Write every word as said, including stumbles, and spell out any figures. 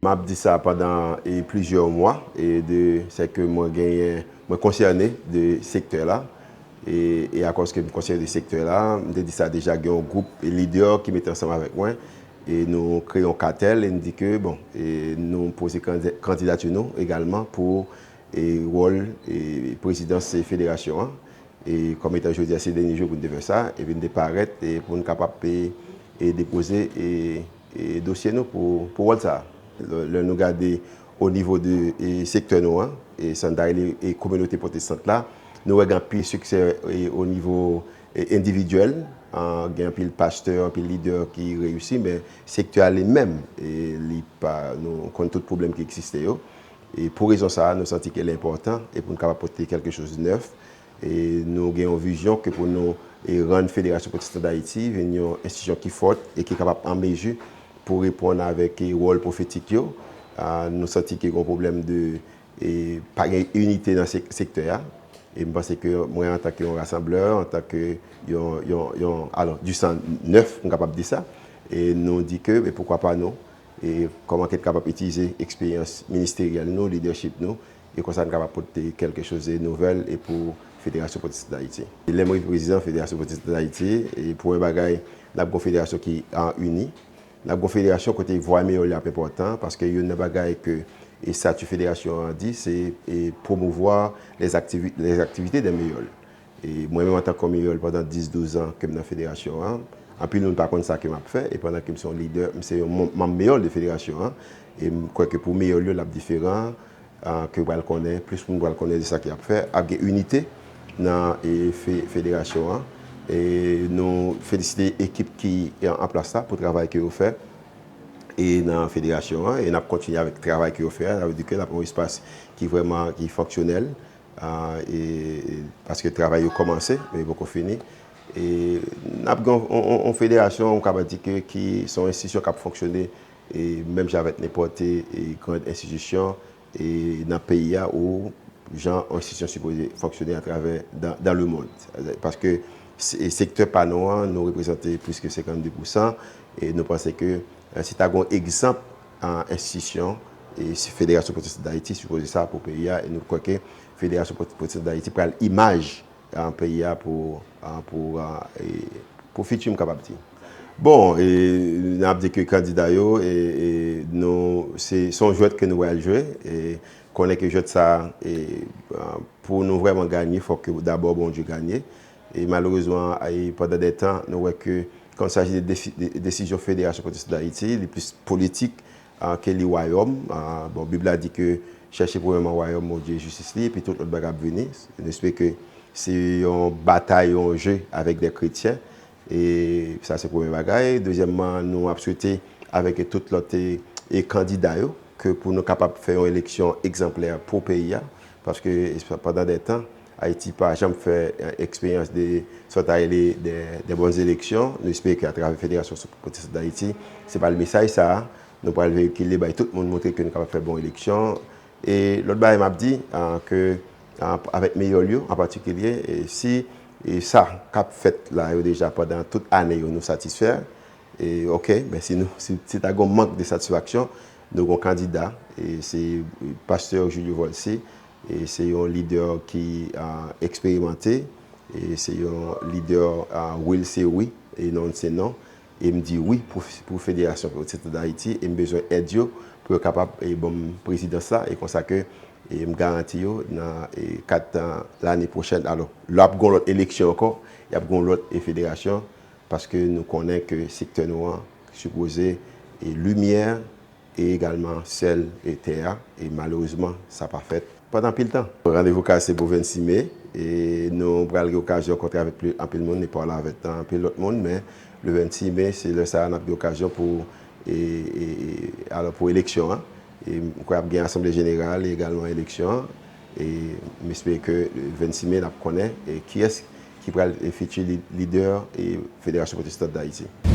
M ap di sa pandan e, plizyè mwa, e de, se ke mwen genyen, mwen konsène de sektè la. E, e akoz ke m konsène de sektè la, m te di sa deja, gen yon gwoup lidè ki mete ansanm avèk mwen. E nou kreye yon katèl e n di ke, bon, e nou poze kandi- kandidati nou egalman pou e, wòl e, prezidans federasyon an. E kòm etan jodi a se dènye jou pou n te fè sa, epi n te parèt e, pou n kapab e, e, depoze e, e, dosye nou pou, pou wòl sa a. Lè, lè nou gade o nivo de e, sektè nou an, e, sa n ta rele e, kominote pwotestant la, nou wè gen anpil siksè e, o nivo e, endividyèl, an, gen anpil pastè, anpil lidè ki reyisi, men sektè a li menm, e, li pa, nou konn tout pwoblèm ki egziste yo. E pou rezon sa a, nou santi ke li enpòtan e pou n kapab pote kèlke choz de nèf. E nou gen yon vizyon ke pou nou e rann Federasyon Pwotestan d Ayiti vin yon enstitisyon ki fòt e ki kapab an mezi pou reponn avèk e wòl pwofetik yo. A, nou santi ke gen yon pwoblèm de e pa gen inite nan sek- sektè a. E m panse ke mwen, antanke yon rasanblè, antanke yon, yon, yon, alò, du sang nèf, m kapab di sa, e nou di ke, e poukwa pa nou, e kòman ke n kapab itilize eksperyans ministeryèl nou, lidèchip nou, e konsa n kapab pote kèlke choz de nouvèl e pou Federasyon Pwotestan d Ayiti. E lè m rive prezidan Federasyon Pwotestan d Ayiti, e premye bagay, n ap gen yon federasyon ki an ini, n ap gen yon federasyon kote vwa meyò yo ap enpòtan, paske youn nan bagay ke e estati federasyon an di, se e promouvoir les activi- les activités des meilleurs. E mwen menm, antanke meyò, pandan dis, douz an ke m nan federasyon an, anpil moun pa konn sa ke m ap fè, e pandan ke m se yon lidè, m se yon manm meyò de federasyon an, e m kwè ke pou meyò yo, l ap diferan, a, ke pral konnen, plis moun pral konnen de sa ke y ap fè, ap gen inite nan e fe- federasyon an. E nou felisite ekip ki an plas la pou travay ke yo fè e nan federasyon an, e n ap kontinye avèk travay ke yo fè a, sa vle di ke n ap yon espas ki vrèman, ki fonksyonèl, a, e, e, paske travay yo kòmanse, men yo poko fini. E n ap gen yon, yon, yon federasyon, m kapab di ke, ki se yon enstitisyon k ap fonksyone e menm jan avèk nenpòt e gran enstitisyon e nan peyi a ou jan yon enstitisyon sipoze fonksyone atravè dans, dans le monde. Paske se- sektè pa nou an, nou reprezante plis ke senkannde pousan, e nou panse ke e, si ta gen yon egzanp an enstitisyon, e si Federasyon Pwotestan d Ayiti sipoze sa pou peyi a, e nou kwè ke Federasyon Pwotestan d Ayiti pral imaj an peyi a pou, an, pou, an, e, pou fiti, m kapab di. Bon, e, n ap di ke kandida yo, e, e, nou, se, se yon jwèt ke nou pral jwe, e, konnen ke jwèt sa, e, an, pou nou vrèman ganye, fòk ke dabò Bondye ganye. E malerezman, e, pandan de tan, nou wè ke, kan il s'agit de desi- de desizyon Federasyon Pwotestan d Ayiti, li plis politik, a, ke li wayòm. A, bon, Bib la di ke chèche premyèman wayòm Bondye e jistis li, epi tout lòt bagay ap vini. Nou espere ke se yon batay, yon je avèk de kretyen. E sa se premye bagay. Dezyèmman, nou ap swete avèk tout lòt e, e kandida yo, ke pou nou kapab fè yon eleksyon egzanplè pou peyi a, paske pandan de tan, Ayiti pa janm fè e, eksperyans de sa ta rele de, de bòn eleksyon. Nou espere ke atravè Federasyon Pwotestan d Ayiti, se pral mesaj sa a, nou pral veyikile bay tout moun, montre ke nou kapab fè bon eleksyon. E lòt bagay m ap di, a, ke, a, avèk meyòl yo an patikilye, e si e sa k ap fèt la yo deja pandan tout ane yo nou satisfè, e, oke, men si nou, si, si ta gen mank de satisfaksyon, nou gen kandida, e se pastè Julio Volcy, e se yon lidè ki, a, eksperimante, e se yon lidè, a, wi l se wi, e non l se non. E m di wi pou, pou Federasyon Pwotestan d Ayiti, e m bezwen èd yo pou yo kapab, e, ban m prezidans la, e konsa ke, e m garanti yo nan, e, kad, a, lane pwochèn, alò, lè ap gen lòt eleksyon ankò, y ap gen lòt, e, federasyon, paske nou konnen ke sektè nou an sipoze, e, limyè, e egalman sèl e tè a, e malerezman, sa pa fèt pandan anpil tan. Randevou kase pou vennsis me, e nou pral gen okazyon rankontre avèk pli- anpil moun, e pale avèk anpil lòt moun, men le vennsis me, se lè sa a n ap gen okazyon pou, e, e, e, alò, pou eleksyon an. E m kwè ap gen asanble jeneral e egalman eleksyon an. E m espere ke le vennsis me, n ap konnen, e, kiyès ki pral, e, fiti li- lidè, e, Federasyon Pwotestan d Ayiti.